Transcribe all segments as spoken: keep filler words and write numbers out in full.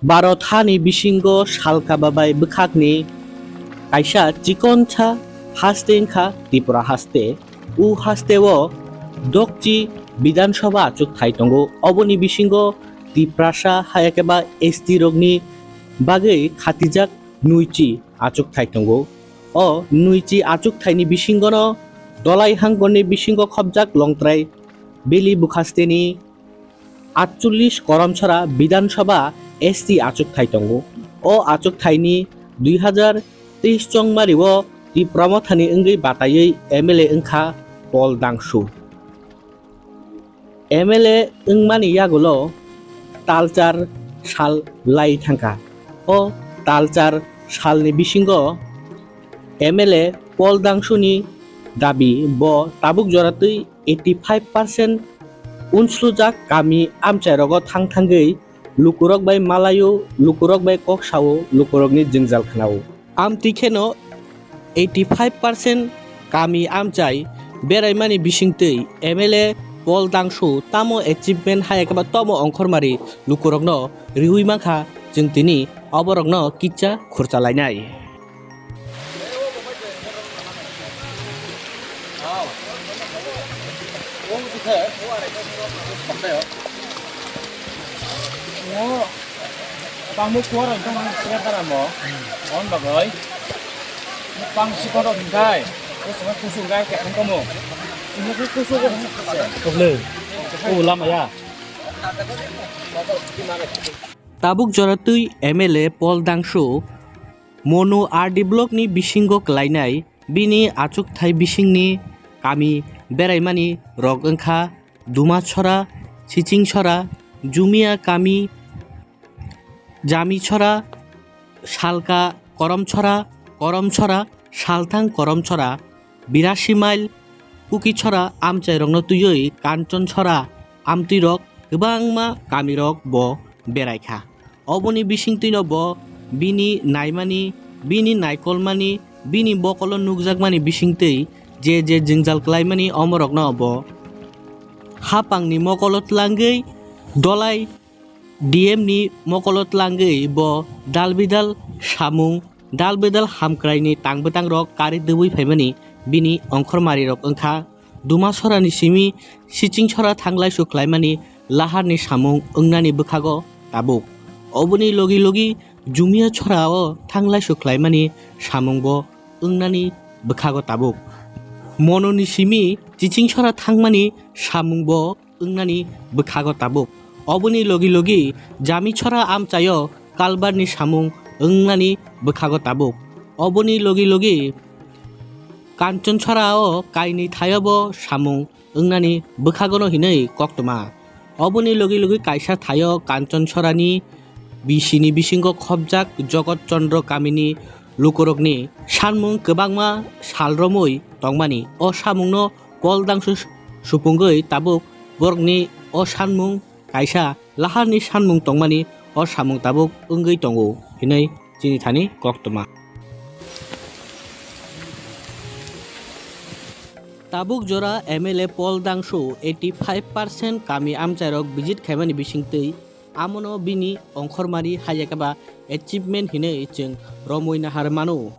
Bharat hani bisingo salka babai bwkhakni kaisa chikonsa haste wngkha Tripura haste. O hasteo dokchi Bidhan Sabha achukthai tongo. Oboni bisingo Tiprasa hayakhe ba S T rokni bagwi khatijak nuichi achukthai tongo. O nuichi achukthai ni bisingo no Dolai hangkor ni bisingo khopjak Longtrai Valley bwkhasteni atchollish Karamchara Bidhan Sabha S T achukthai tongo. O achukthai ni dui hazar teis chongmari o Tipra Motha ni wngwi bataiwi M L A wngkha Paul Dangsu. M L A wngmani yagulo talchar sal lai thangkha. O talchar salni bisingo M L A Paul Dangsuni dabi bo tabuk joratwi eighty five percent unslujak kami amchairogo thang thangwi lukurok bai malaio, lukurok bai kok sao, lukurokni jwngjal khnao. Amtwi kheno eighty five percent kami amchai beraimani bisingtwi M L A Paul Dangsu tamo achievement hai khe ba tamo ongkhormari lukurokno riui mankha, chwng tini oborokno kisa khurcha lainai. Bangmo kuar ang tong ang kuar tara mo. On bagoi. Bang si kono hingkai. Kusuk kusuk gai ke ang komo. Ini ku kusuk ko hingkai. Koble. Ko lama ya. Tabuk joratwi M L A Paul Dangsu Monu R D block ni bisingo kwlainai bini achukthai bisingni kami beraimani rok wngkha Dumachora, Sichingchora, Jumia kami, Jamichora, Salka Koromchora, Koromchora, Salthang Koromchora, Birasi Mile, Kukichora amchairokno twiwi Kanchonchora amtwirok kwbangma kamirok bo beraikha. Oboni bisingtwino bo bini naimani, bini naikolmani, bini mokolo nukjakmani bisingtwi je je jwngjal klaimani omorokno bo hapangni mokolo tlangwi Dolai D M ni mokolo tlangwi bo dal bidal samung, dal bidal hamkraini tang bwtangrok kari dubui phaimani bini ongkhormarirok wngkha Dumasorani simi Sichingsora thanglaisu khlaimani laharni samung wngnani bwkhago tabuk. Oboni logi logi Jumia Sorao thanglaisu khlaimani samungbo wngnani bwkhago tabuk. Mononi simi Chichingsora thangmani samungbo wngnani bwkhago tabuk. Oboni logi logi Jamichora amchaio kalbarni samung wngnani bwkhago tabuk. Oboni logi logi Kanchonsorao kainwi thaiobo samung wngnani bwkhagono hinwi koktwma. Oboni logi logi kaisa thaio Kanchonsorani bisini bisingo khopjak Jogot Chondro kamini lukurokni sanmung kwbangma sal romwi tongmani. O samungno Paul Dangsu supungwi tabuk borokni o sanmung kaisa laharni sanmung tongmani o samung tabuk wngwi tongo hinwi chini thani koktwma. Tabuk jora M L A Paul Dangsu eighty five percent kami amchairok visit khaimani bisingtwi amono bini ongkhormari hayakhe ba achievement hinwi chwng romwi nahar mano.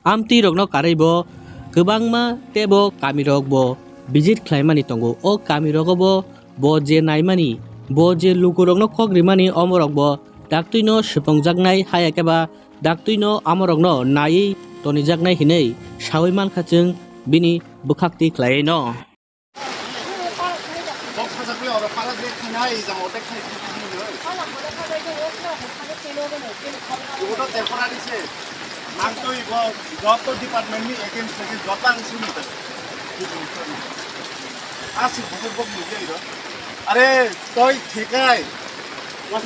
Amtwi rokno karwi bo kwbangma teibo kamirok bo visit khlaimani tongo. O kamirogo bo, bo je naimani, bo je lukurokno kok rimani, omorok bo daktwino swpungjaknai, haya khe ba daktwino amorokno naiwi tonijaknai hinwi sawi mankha chwng bini bwkhaktwi khlaiwi no. Bok sajak le oro pala je khainai, jang otek khai khai khai nai. Ibo to temporary se. Nang to ibo joto department ni against against joto ang sini to. Asi bok bok nugya ido. Are toi thekai.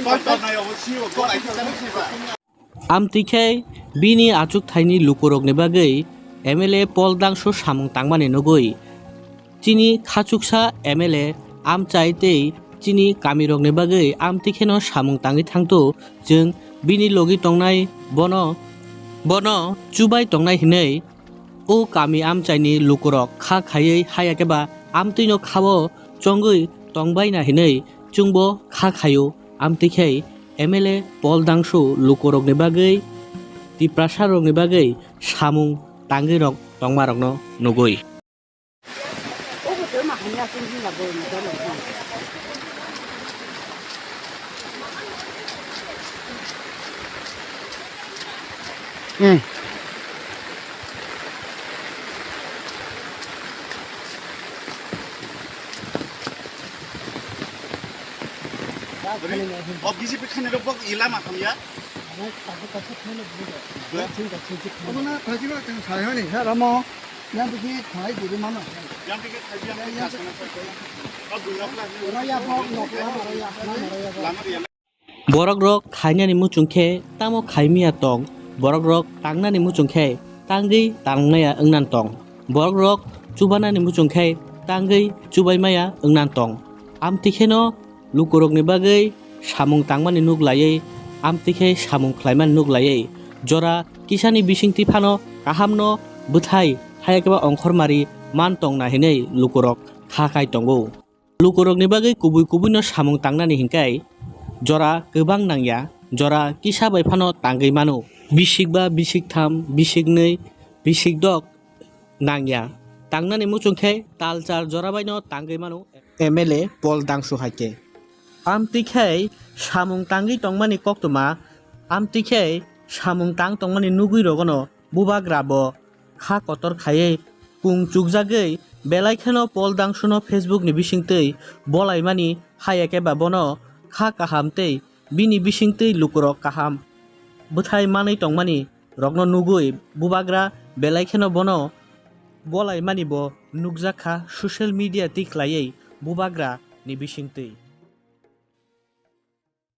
Toi to nai obo si o bok ai thani si ba. Amtwi khe bini achukthaini lukurokni bagwi M L A Paul Dangsu samung tangmani nugwi chini khachuksa M L A amchai tei chini kamirokni bagwi amtwi kheno samung tangwi thangthu, chwng bini logi tongnai bono, bono chubai tongnai hinwi o kami amchaini lukurok kha khaiwi haya khe ba amtwino khao chongwi tongbaina hinwi chwngbo kha khaio. Amtwi khe M L A Paul Dangsu lukurokni bagwi, Tiprasarokni bagwi samung tangwirok tongmarokno nugwi. Hmm. O B J P khainai rok bo ila ma hamya. Obo na khaisi ba chwng sai hwnwi. Ramo. Yang bigi khai diri mano. Yang bigi khai, yang bigi khai sana. O buina pula. Ora ya bok, nok ya, ora ya, ora ya bok. Lama dia. Borokrok khainani muchung khe tamo khaimiya tong, borokrok tangnani muchung khe tangwi tangnaya wngnan tong, borokrok chubanani muchung khe tangwi chubaimaya wngnan tong. Amtwi kheno lukurokni bagwi samung tangmani nuk laiwi, amtwi khe samung khlaimani nuk laiwi, jora kisani bisingtwi phano kahamno bwthai haya khe ba ongkhormari man tongna hinwi lukurok kha khai tongo. Lukurokni bagwi kubui kubuino samung tangnani hinkhai jora kwbang nangya, jora kisa bai phano tangwi mano. Bisik ba bisik tham, bisik nwi, bisik dok nangya. Tangnani muchung khe tal char jora baino tangwi mano. M L A Paul Dangsu hai khe. Amtwi khe samung tangwi tongmani koktwma, amtwi khe samung tang tongmani nugwi rogono bubagra bo kha kotor khaiwi kung chukjagwi belai kheno Paul Dangsuno Facebook ni bisingtwi bolaimani haya khe ba bono kha kaham tei bini bisingtwi lukurok kaham bwthai manwi tongmani rokno nugwi bubagra belai kheno bono bolaimani bo nukjak kha social media twi khlaiwi bubagra ni bisingtwi.